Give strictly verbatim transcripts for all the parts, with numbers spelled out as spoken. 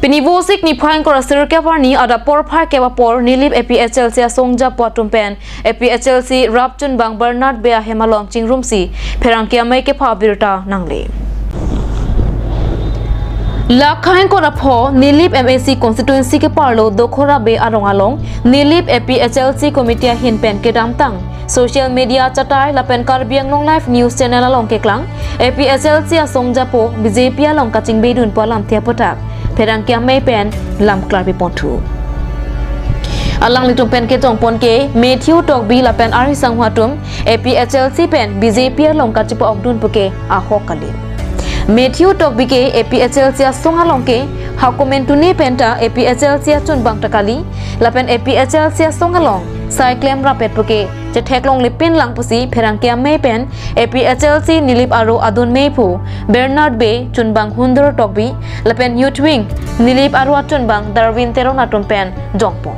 Pini Vosik niphai ingkoi ra sirkep arni adap porphai kep apor Nilip A P H L C asong japo atum pen A P H L C rap chunbang Bernard Bey ahem along chingrumsi pherangke amei kepha abirta nangle. Lakhai ingkoi ra pho Nilip M A C constituency keparlo Dokhora Bey arong along Nilip A P H L C committee ahin pen kedamtang social media achatai lapen Karbi Anglong Live News Channel along keklang A P H L C asong japo B J P along kachingbedun pu alamthe aputhak pherangke amei pen lam klarpi ponthu. Alanglitum pen kejongpon ke Matthew Tokbi lapen ari sangho atum A P H L C pen B J P along kachepa-okdun pu ke ahok kali. Matthew Tokbi ke A P H L C asong along ke hakomentune penta A P H L C achunbang ta kali lapen A P H L C asong along sai klem rapet pu ke chetheklongle pinlang pusi pherangke amei pen A P H L C Nilip aro adun meiphu Bernard Bey, chunbang Hundor Tokbi lapen Youth Wing Nilip aro achunbang Darwin Teron atum pen jongpon.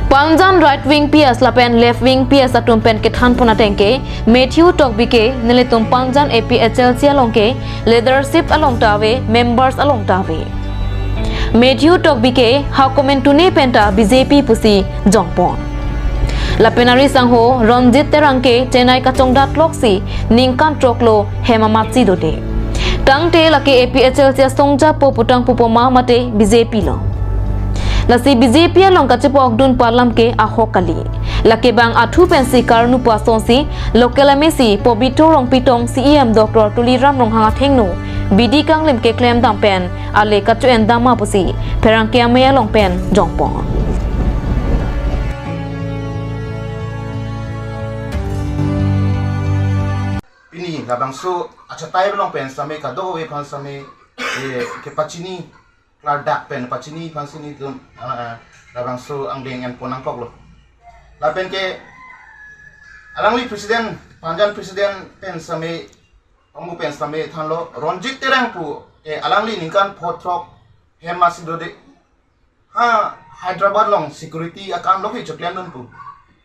Panjan right wing P S lapen left wing P S atum pen kethanpon ateng ke Matthew Tokbi ke nelitum Panjan A P H L C along ke leadership along ta ave, members along ta ave. Matthew Tokbi ke hakomentune penta B J P pusi jongpon. Lapen ari sangho Ronjit Terang ke Chennai kachongdat loksi ningkan throklo hem amatsi dode. Tangte lake A P H L C asong japo putang pupo ma mate B J P lo. Lasi B J P along kachepa-okdun pu alam ke ahok kali. Lake bang athu pensi karnu pu asonsi local M A C Pobitro Rongpi tong C E M Doctor Tuliram Ronghang athengno bidi kanglim keklem dam pen ale kacho-en dam ma pusi pherangke amei along pen jongpon. Pini labangso achatai along pen sitame kadokave aphan sitame, eh, kepachini klardak pen pachini aphan si nelitum, ah, ah, labangso angdeng enpon nangkoklo. Lapen ke alangli president, Panjan president pen sitame, omu pen sitame thanlo, Ronjit Terang pu, eh, alangli ningkan pho throk hem amatsi dode. Ha, Hyderabad along security akam lo ke choklemdun pu.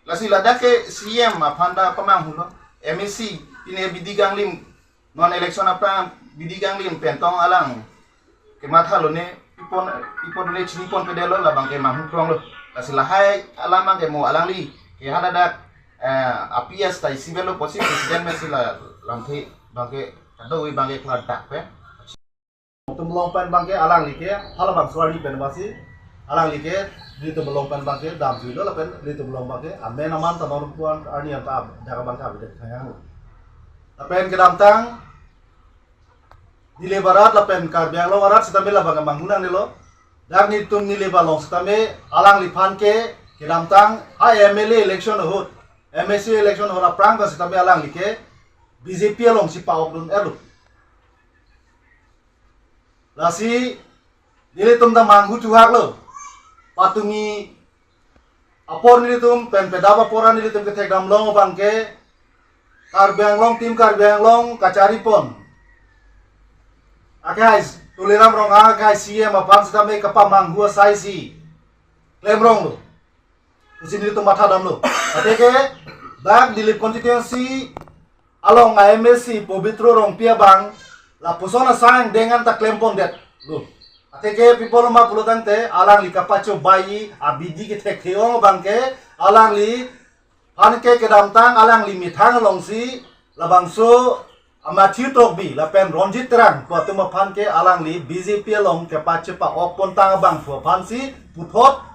Lasi ladak ke C E M aphan ta pamanghulo, M A C, pine bidi kanglim, non election aphrang bidi kanglim pen tong alang kematha lone, pi pon, pi pon le chini pon pedelo, labang ke manghu kronglo. Lasi lahai alam abang ke mo alangli ke haladak, eh, A P S ta isi avelo pusi president pensi la lamthe abang ke kadokave abang ke klardak pen. Nelitum along pen abang ke alangli ke halabangso arni pen basi alangli ke nelitum along pen abang ke damjuilo lapen nelitum along abang ke amen aman ta non puan arni anta jaga abang ke avedet thang-ang. Lapen kedamtang Nilip arat lapen Karbi Anglong arat sitame labang ke manghu nangnelo. Dak nelitum Nilip along sitame alangliphan ke kedamtang ha M L A election ahut, M A C election ahut aphrang ta sitame alangli ke B J P alongsi pa-okdun-etlo. Lasi nelitum ta manghu thuhaklo. Patumi apor nelitum pen pedap apor an nelitum kethekdam long abang ke Karbi Anglong, Team Karbi Anglong kacharipon akhai Tuliram Ronghang akhai C E M aphan sitame kapamanghu asai si klemronglo pusi nelitum mathadamlo. Athe ke dak Nilip constituency along M A C Pobitro Rongpi abang lapuson asai angdeng an ta klempondetlo. Athe ke pi apotlo ma pulo tangte alangli kapachobai abidi kethekthe-ong abang ke alangliphan ke kedamtang alangli methang alongsi labangso a Matthew Tokbi lapen Ronjit Terang pu atum aphan ke alangli B J P along kepachepa-okpon tang abangphu aphansi puthot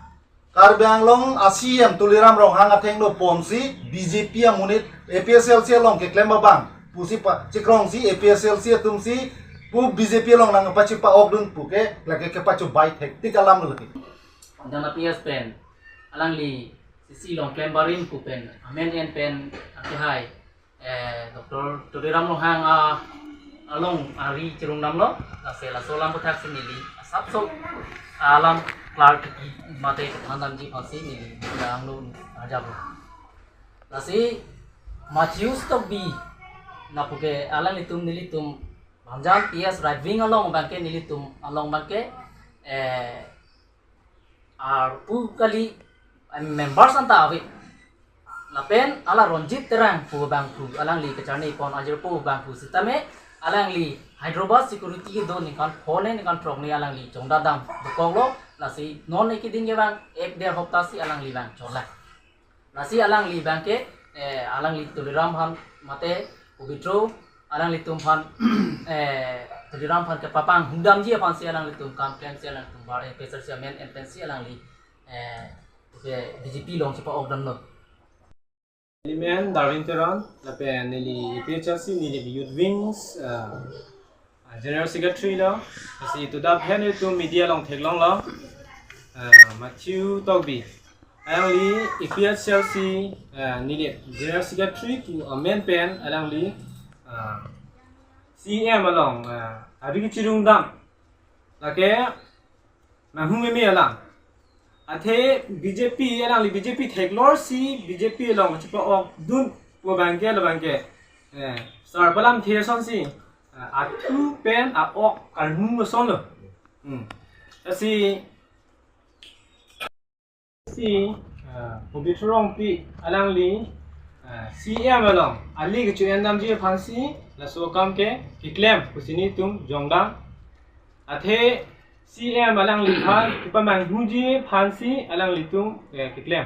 Karbi Anglong a C E M Tuliram Ronghang athengno ponsi B J P amonit A P H L C along keklem abang pusi pa chikrongsi A P H L C atumsi pu B J P along nangpachepa-okdun pu ke lake kepachobai thektik alam lake. Dana P S pen alangli C C along klem barim pu pen amen en pen akhai, eh, Doctor Tuliram Ronghang a along ari chirung damlo, lasi laso alam aputhak si neli asapso alam klar tiki mate kethan damji aphansi neli nanglo arjaplo. Lasi Matthew Tokbi lapu ke alanglitum nelitum Panjan P S right wing along abang ke nelitum along abang ke, eh, arpu kali, eh, members an ta ave. Lapen hala Ronjit Terang pu abangphu alangli kacharnipon ajirpo abangphu sitame alangli Hyderabad security kedo ningkan phongo ningkan throk ni alangli chongdadam dokoklo, lasi non ne keding ke bang ek der hopta si alangli bang chonla. Lasi alangli bang ke, eh, alangli Tuliram aphan mate Pobitro alanglitum aphan, eh, Tuliram aphan kepapanghu damji aphan si alanglitum kam klem si alanglitum bar, eh, APHLC amen en pensi alangli, eh, ke BJP along chepa-ok damlo. Neli men Darwin Teron, lapen neli APHLC, neli Youth Wings, uh, General Secretary lo, lasi tudap hen itum media along theklonglo, uh, Matthew Tokbi. Alangli APHLC, uh, neli General Secretary pu amen pen alangli, uh, CEM along, uh, ari kechirung dam. Lake, manghu meme alam. Athe BJP alangli BJP theklor si BJP along chepa-ok dun pu bang ke lo bang ke. Eh, sar palam the son si, eh, athu pen a-ok karmu son lo. Hmm. Lasi si, eh, Pobitro Rongpi alangli, eh, CEM along ali kecho-en damji aphan si laso akam ke keklem pusi nelitum jongdam. Athe CEM alangliphan kepamanghuji aphan si alanglitum, eh, keklem.